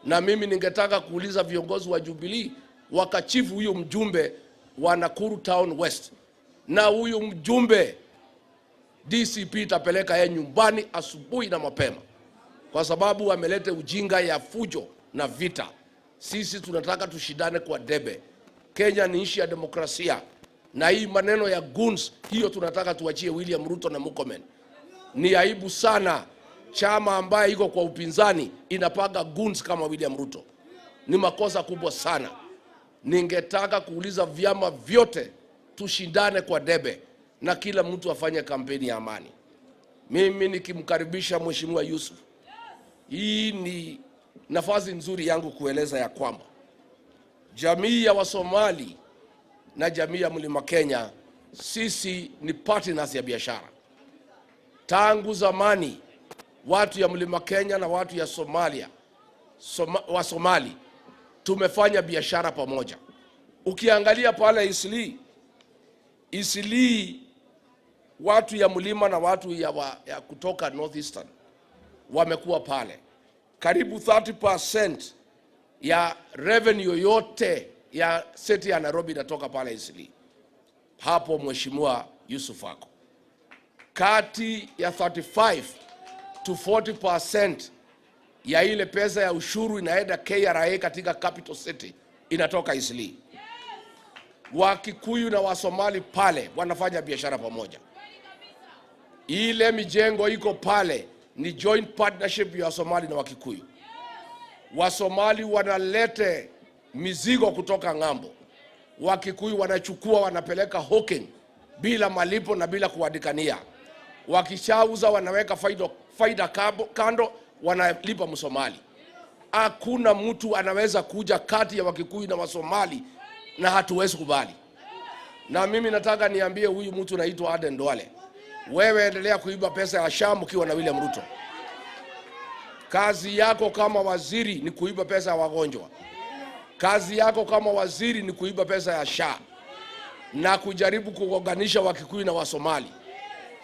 Speaker 12: Na mimi ningetaka kuuliza viongozi wa Jubilee wakachifu huyo mjumbe wa Nakuru Town West, na huyu mjumbe DCP itapeleka yeye nyumbani asubuhi na mapema, kwa sababu ameleta ujinga ya fujo na vita. Sisi tunataka tushindane kwa debe. Kenya ni nchi ya demokrasia, na hii maneno ya goons hiyo tunataka tuachie William Ruto na Murkomen. Ni aibu sana chama ambaye iko kwa upinzani inapanga goons kama William Ruto. Ni makosa kubwa sana. Ningetaka kuuliza vyama vyote tushindane kwa debe na kila mtu afanye kampeni ya amani. Mimi nikimkaribisha Mheshimiwa Yusuf, hii ni nafasi nzuri yangu kueleza ya kwamba jamii ya Wasomali na jamii ya Mlima Kenya sisi ni partners ya biashara. Tangu zamani watu ya Mlima Kenya na watu ya Somalia, wa Somali tumefanya biashara pamoja. Ukiangalia pale Eastleigh watu ya mlima na watu ya kutoka Northeastern wamekuwa pale. Karibu 30% ya revenue yote ya city ya Nairobi inatoka pale Eastleigh. Hapo Mheshimiwa Yusuf ako. Kati ya 35 to 40% ya ile pesa ya ushuru inaenda KRA katika capital city inatoka Eastleigh. Wakikuyu na Wasomali pale wanafanya biashara pamoja. Ile mijengo iko pale ni joint partnership ya Wasomali na Wakikuyu. Wasomali wanalete mizigo kutoka ng'ambo, Wakikuyu wanachukua wanapeleka hawking bila malipo na bila kuadikania. Wakishauza wanaweka faida kando, wanalipa Msomali. Hakuna mtu anaweza kuja kati ya Wakikuyu na Wasomali na hatuwezi kubali. Na mimi nataka niambie huyu mtu anaitwa Aden Duale, wewe endelea kuiba pesa ya Sham ukiwa na William Ruto. Kazi yako kama waziri ni kuiba pesa ya wagonjwa. Kazi yako kama waziri ni kuiba pesa ya SHA na kujaribu kugonganisha Wakikuyu na Wasomali.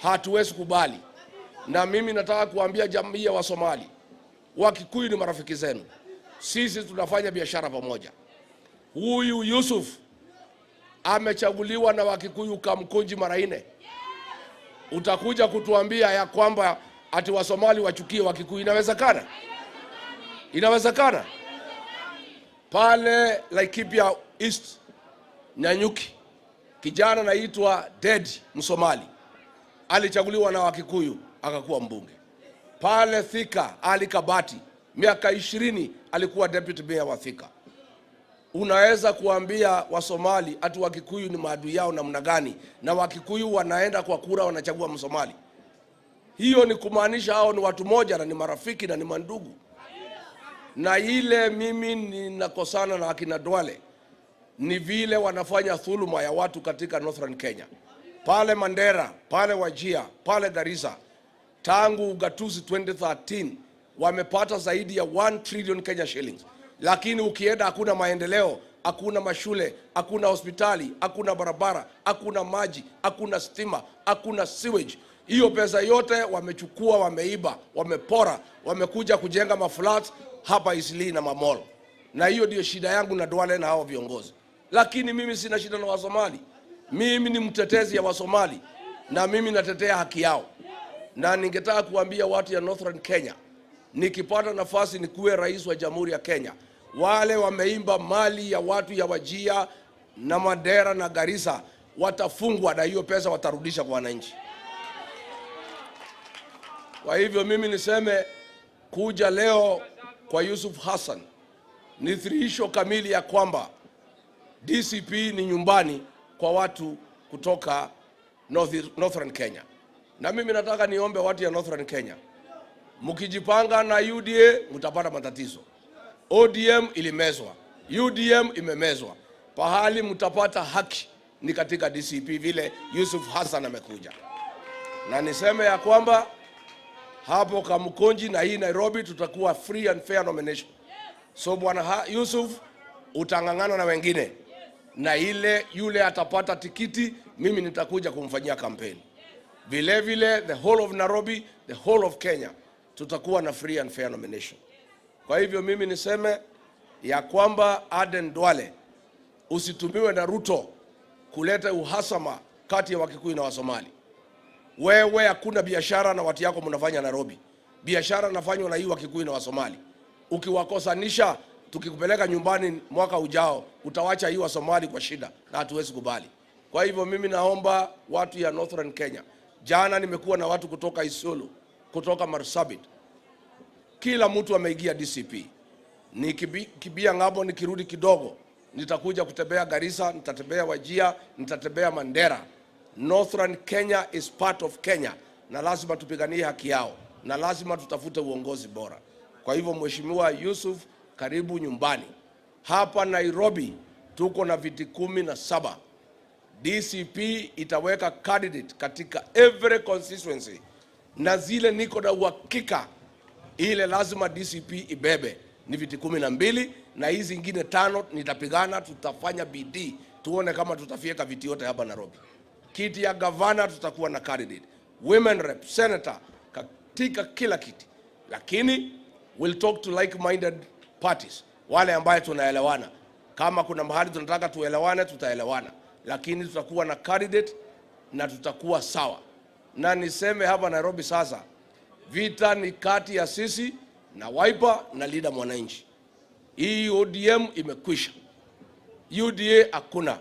Speaker 12: Hatuwezi kubali. Na mimi nataka kuambia jamii ya Wasomali, Wakikuyu ni marafiki zenu. Sisi tunafanya biashara pamoja. Huyu Yusuf amechaguliwa na Wakikuyu Kamkunji mara 4. Utakuja kutuambia ya kwamba ati Wasomali wachukie Wakikuyu? Inawezekana? Inawezekana? Pale Laikipia East Nanyuki, kijana anaitwa Dedi Msomali alichaguliwa na Wakikuyu akakuwa mbunge. Pale Thika Ali Kabati miaka 20 alikuwa deputy mayor wa Thika. Unaweza kuambia Wasomali ati Wakikuyu ni maadui yao namna gani, na Wakikuyu wanaenda kwa kura wanachagua Msomali? Hiyo ni kumaanisha hao ni watu moja na ni marafiki na ni mandugu. Na ile mimi ninakosana na akina Duale ni vile wanafanya dhuluma ya watu katika Northern Kenya. Pale Mandera, pale Wajir, pale Garissa, tangu ugatuzi 2013 wamepata zaidi ya 1 trillion Kenya shillings. Lakini ukienda hakuna maendeleo, hakuna mashule, hakuna hospitali, hakuna barabara, hakuna maji, hakuna stima, hakuna sewage. Hiyo pesa yote wamechukua, wameiba, wamepora, wamekuja kujenga maflats hapa Eastleigh na mamall. Na hiyo ndio shida yangu na Duale na hao viongozi. Lakini mimi sina shida na Wasomali. Mimi ni mtetezi ya Wasomali na mimi natetea haki yao. Na ningetaka kuambia watu ya Northern Kenya, nikipata nafasi nikuwe rais wa Jamhuri ya Kenya, wale wameimba mali ya watu ya Wajir na Mandera na Garissa watafungwa na hiyo pesa watarudisha kwa wananchi. Kwa hivyo mimi niseme kuja leo kwa Yusuf Hassan ni thihirisho kamili ya kwamba DCP ni nyumbani kwa watu kutoka Northern Kenya. Na mimi nataka niombe watu ya Northern Kenya, mkijipanga na UDA mtapata matatizo. ODM ilimezwa, UDM imemezwa. Pahali mtapata haki ni katika DCP vile Yusuf Hassan amekuja. Na niseme ya kwamba hapo Kamukunji na hii Nairobi tutakuwa free and fair nomination. So bwana Yusuf utangangana na wengine, na ile yule atapata tikiti, mimi nitakuja kumfanyia kampeni. Vile vile the whole of Nairobi, the whole of Kenya, Tutakuwa na free and fair nomination. Kwa hivyo mimi niseme ya kwamba Aden Duale, usitumiwe na Ruto kuleta uhasama kati ya Wakikuyu na Wasomali. Wewe hakuna biashara na watu yako mnafanya Nairobi. Biashara nafanywa na hii Wakikuyu na Wasomali. Ukiwakosanisha, tukikupeleka nyumbani mwaka ujao, utawacha hii Wasomali kwa shida na hatuwezi kubali. Kwa hivyo mimi naomba watu ya Northern Kenya. Jana nimekuwa na watu kutoka Isiolo, kutoka Marsabit. Kila mtu ameingia DCP. Nikibia ng'ambo, nikirudi kidogo, nitakuja kutembea Garissa, nitatembea Wajir, nitatembea Mandera. Northern Kenya is part of Kenya na lazima tupiganie haki yao na lazima tutafute uongozi bora. Kwa hivyo Mheshimiwa Yusuf, karibu nyumbani. Hapa Nairobi tuko na viti 17. DCP itaweka candidate katika every constituency, na zile niko na uhakika ile lazima DCP ibebe ni viti 12, na hizi zingine tano nitapigana, tutafanya bidii tuone kama tutafika viti yote hapa Nairobi. Kiti ya gavana tutakuwa na candidate, women rep, senator, katika kila kiti, lakini we'll talk to like-minded parties, wale ambaye tunaelewana. Kama kuna mahali tunataka tuelewane, tutaelewana, lakini tutakuwa na candidate na tutakuwa sawa. Na niseme hapa Nairobi sasa, vita ni kati ya sisi na Wiper na Linda Mwananchi. Hii ODM imekwisha, UDA hakuna.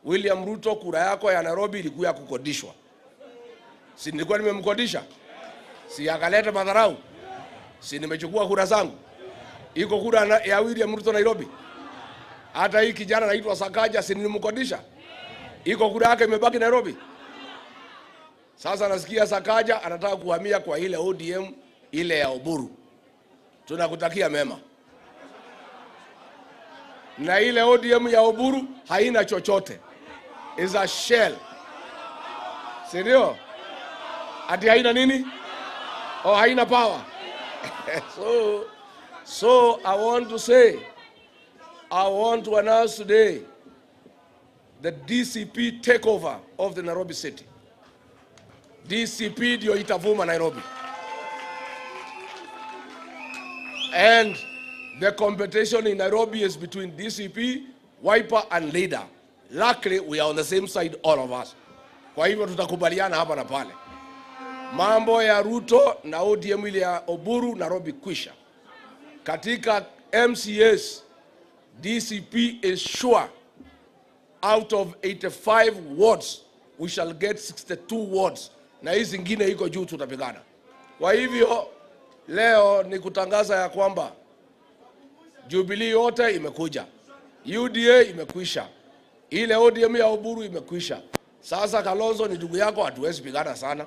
Speaker 12: William Ruto, kura yako ya Nairobi ilikuwa ya kukodishwa, si nilikuwa nimemkodisha? Si akaleta madharau? Si nimechukua kura zangu? Iko kura ya William Ruto Nairobi? Hata hii kijana anaitwa Sakaja, si nilimkodisha? Iko kura yake imebaki Nairobi? Sasa nasikia Sakaja anataka kuhamia kwa ile ODM ile ya Oburu. Tunakutakia mema. Na ile ODM ya Oburu haina chochote. Is a shell. Si ndio? Ati haina nini? Oh, haina power. So I want to say, I want to announce today the DCP takeover of the Nairobi city. DCP ndio itavuma Nairobi. And the competition in Nairobi is between DCP, Wiper and Leader. Luckily, we are on the same side, all of us. Kwa hivyo tutakubaliana hapa na pale. Mambo ya Ruto na ODM ile ya Oburu, Nairobi kwisha. Katika MCS, DCP is sure out of 85 wards, we shall get 62 wards. Na hizi zingine iko juu tutapigana. Kwa hivyo leo ni kutangaza ya kwamba Jubilee yote imekuja, UDA imekwisha, ile ODM ya Oburu imekwisha. Sasa Kalonzo ni ndugu yako, hatuwezi pigana sana.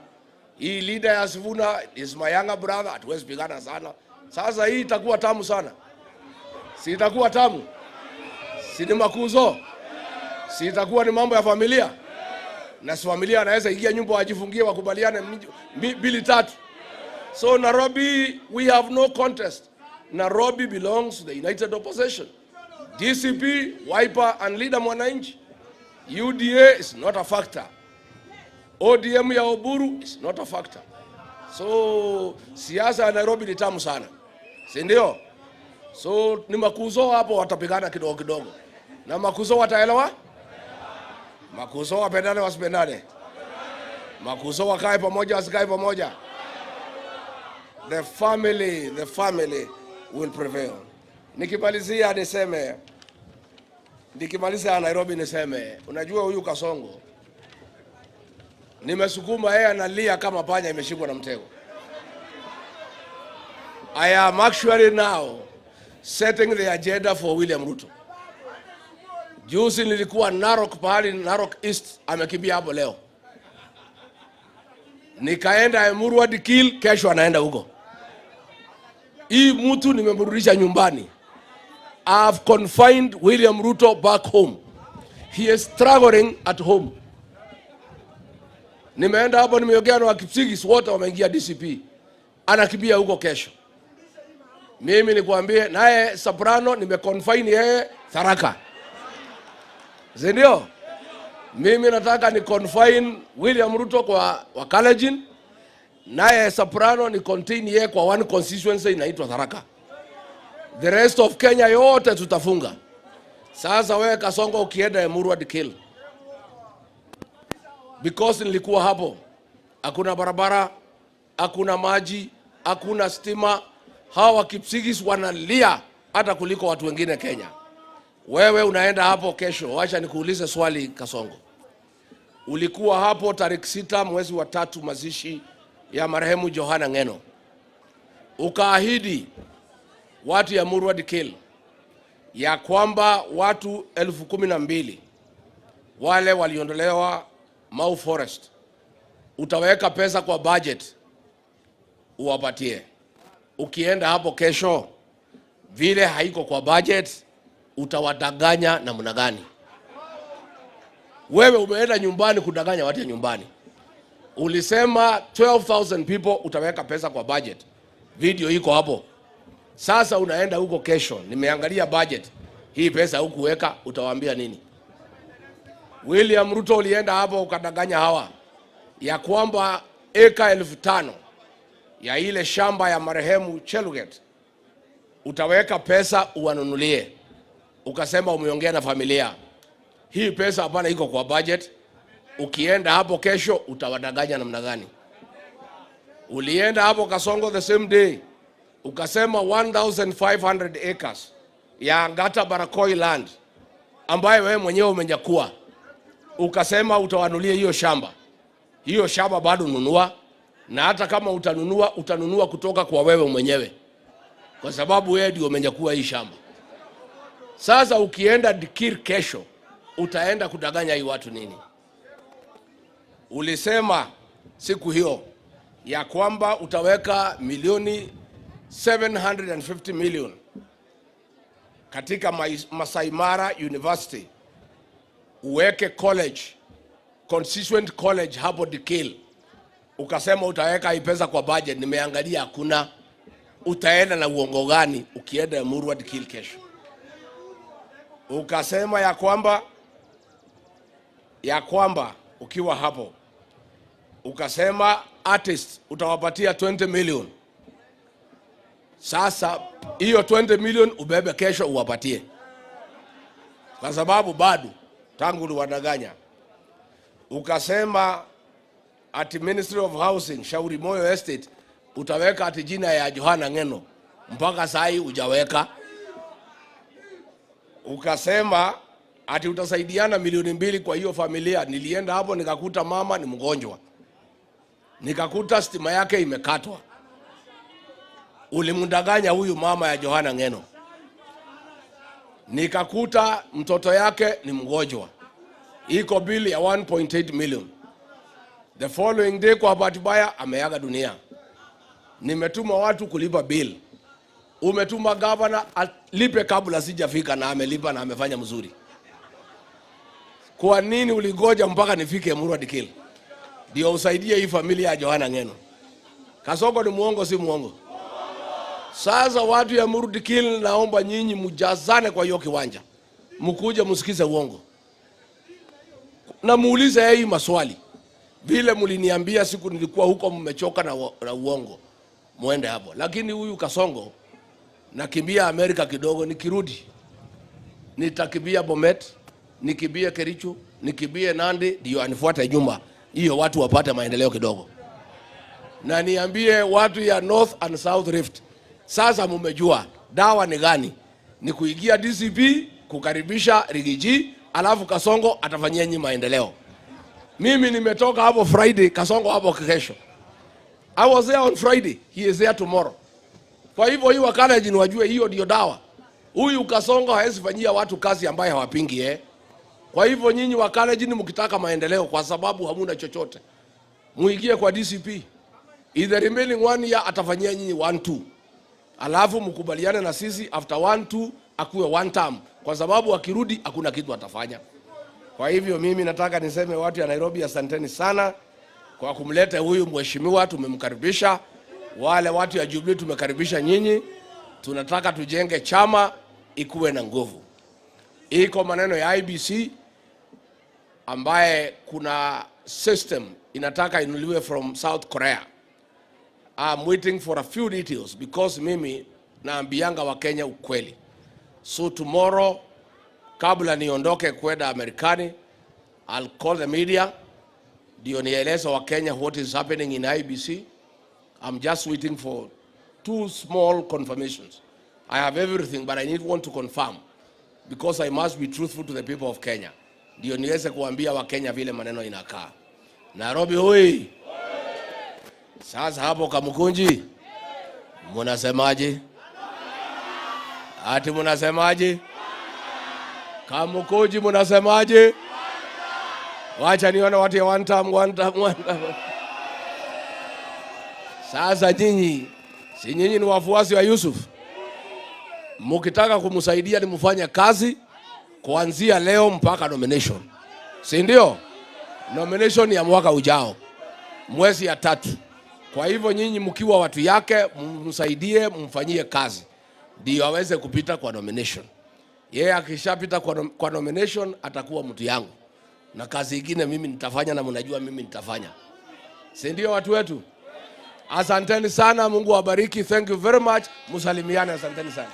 Speaker 12: Hii leader ya Sifuna is my younger brother, hatuwezi pigana sana. Sasa hii itakuwa tamu sana. Si itakuwa tamu? Si ni makuzo? Si itakuwa ni mambo ya familia? Na si familia anaweza ingia nyumba wajifungie wakubaliane mbili tatu. So Nairobi, we have no contest. Nairobi belongs to the United Opposition. DCP, Wiper and Leader Mwananchi. UDA is not a factor. ODM ya Oburu is not a factor. So siasa ya Nairobi ni tamu sana. Si ndio? So ni makuzo hapo watapigana kidogo kidogo. Na makuzo wataelewa? Makuzo wapendane wasipendane? Makuzo wakae pamoja wasikae pamoja? The family will prevail. Nikimalizia niseme, nikimaliza Nairobi niseme, unajua huyu Kasongo nimesukuma yeye analia kama panya imeshikwa na mtego. I am actually now setting the agenda for William Ruto. Juzi nilikuwa Narok, pahali Narok East, amekimbia hapo leo. Nikaenda Emurua Dikirr, kesho anaenda huko. Hii mtu nimemrudisha nyumbani. I have confined William Ruto back home. He is struggling at home. Nimeenda hapo nimeongea na Wakipsigis wote wameingia DCP. Anakimbia huko kesho. Mimi nikwambie naye Soprano nimeconfine yeye Tharaka. Si ndio? Mimi nataka ni confine William Ruto kwa Wakalenjin, Naye Soprano ni contain yeye kwa one constituency inaitwa Tharaka. The rest of Kenya yote tutafunga. Sasa wewe Kasongo ukienda Emurua Dikirr, because nilikuwa hapo, hakuna barabara, hakuna maji, hakuna stima. Hawa Kipsigis wanalia hata kuliko watu wengine Kenya. Wewe unaenda hapo kesho, wacha nikuulize swali Kasongo. Ulikuwa hapo tarehe 6 mwezi wa 3 mazishi ya marehemu Johana Ng'eno. Ukaahidi watu ya Emurua Dikirr ya kwamba watu 12,000 wale waliondolewa Mau Forest utaweka pesa kwa budget uwapatie. Ukienda hapo kesho vile haiko kwa budget utawadanganya namna gani? Wewe umeenda nyumbani kudanganya watu ya nyumbani. Ulisema 12,000 people utaweka pesa kwa budget. Video iko hapo. Sasa unaenda huko kesho, nimeangalia budget. Hii pesa hukuweka, utawaambia nini? William Ruto ulienda hapo ukadanganya hawa ya kwamba eka 5,000 ya ile shamba ya marehemu Cheluget utaweka pesa uwanunulie. Ukasema umeongea na familia. Hii pesa hapana iko kwa budget. Ukienda hapo kesho utawadanganya namna gani? Ulienda hapo Kasongo the same day ukasema 1,500 acres ya Angata Barakoi land ambayo wewe mwenyewe umenyakua. Ukasema utawanulia hiyo shamba. Hiyo shamba bado nunua, na hata kama utanunua, utanunua kutoka kwa wewe mwenyewe, kwa sababu wewe ndio umenyakua hii shamba. Sasa ukienda Dikirr kesho utaenda kudanganya hii watu nini? Ulisema siku hiyo ya kwamba utaweka milioni 750 million katika Masai Mara University, uweke college, constituent college hapo Dikirr. Ukasema utaweka hii pesa kwa budget. Nimeangalia hakuna. Utaenda na uongo gani ukienda Emurua Dikirr kesho? Ukasema ya kwamba ukiwa hapo ukasema artist utawapatia 20 million. Sasa hiyo 20 million ubebe kesho uwapatie, kwa sababu bado tangu uliwadanganya. Ukasema ati Ministry of Housing Shauri Moyo Estate utaweka ati jina ya Johana Ng'eno, mpaka saa hii hujaweka. Ukasema ati utasaidiana milioni 2 kwa hiyo familia. Nilienda hapo nikakuta mama ni mgonjwa, nikakuta stima yake imekatwa. Ulimdanganya huyu mama ya Johana Ng'eno. Nikakuta mtoto yake ni mgonjwa, iko bill ya 1.8 million. The following day kwa bahati mbaya ameaga dunia. Nimetuma watu kulipa bill. Umetuma governor alipe kabla sijafika, na amelipa na amefanya mzuri. Kwa nini ulingoja mpaka nifike Emurua Dikirr ndio usaidie hii familia ya Johana Ng'eno? Kasongo ni muongo, si muongo? Sasa watu ya Emurua Dikirr, naomba nyinyi mjazane kwa hiyo kiwanja, mkuje msikize uongo na muulize hii maswali. Vile mliniambia siku nilikuwa huko mmechoka na uongo, muende hapo. Lakini huyu Kasongo, nakimbia Amerika kidogo, nikirudi nitakimbia Bomet, nikimbie Kericho, nikimbie Nandi, ndio anifuate nyuma, hiyo watu wapate maendeleo kidogo. Na niambie watu ya North and South Rift, sasa mumejua dawa ni gani? Ni kuingia DCP, kukaribisha Rigiji, alafu Kasongo atafanyia nyinyi maendeleo. Mimi nimetoka hapo Friday, Kasongo hapo kesho. I was there on Friday, he is there tomorrow. Kwa hivyo hii wakala ni wajue hiyo ndio dawa. Huyu Kasongo hawezi fanyia watu kazi ambaye hawapingi. Kwa hivyo nyinyi wakala ni mkitaka maendeleo, kwa sababu hamuna chochote, muingie kwa DCP. In the remaining 1 year atafanyia nyinyi 1-2. Alafu mkubaliane na sisi after 1-2 akuwe 1 term, kwa sababu akirudi hakuna kitu atafanya. Kwa hivyo mimi nataka niseme watu ya Nairobi, asanteni sana kwa kumleta huyu mheshimiwa, tumemkaribisha. Wale watu ya Jubilee tumekaribisha nyinyi. Tunataka tujenge chama ikuwe na nguvu. Iko maneno ya IBC ambaye kuna system inataka inuliwe from South Korea. I'm waiting for a few details because mimi naambianga Wakenya ukweli. So tomorrow kabla niondoke kwenda Amerikani, I'll call the media ndio nieleze Wakenya what is happening in IEBC. I'm just waiting for 2 small confirmations. I have everything, but I need one to confirm because I must be truthful to the people of Kenya. Ndio niweze kuambia Wakenya vile maneno inakaa. Nairobi hoi. Sasa hapo Kamukunji munasemaje? Ati munasemaje? Kamukunji munasemaje? Wacha nione watu ya one time, one time, one time. Sasa nyinyi, si nyinyi ni wafuasi wa Yusuf? Mukitaka kumsaidia ni mfanye kazi kuanzia leo mpaka nomination. Si ndio? Nomination ya mwaka ujao, mwezi ya 3. Kwa hivyo nyinyi mkiwa watu yake, msaidie, mfanyie kazi ndio aweze kupita kwa nomination. Yeye akishapita kwa nomination atakuwa mtu yangu. Na kazi nyingine mimi nitafanya na mnajua mimi nitafanya. Si ndio watu wetu? Asanteni sana, Mungu awabariki. Thank you very much. Musalimiane, asanteni sana.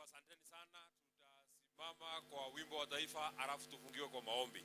Speaker 2: Asanteni sana, tutasimama kwa wimbo wa taifa alafu tufungiwe kwa maombi.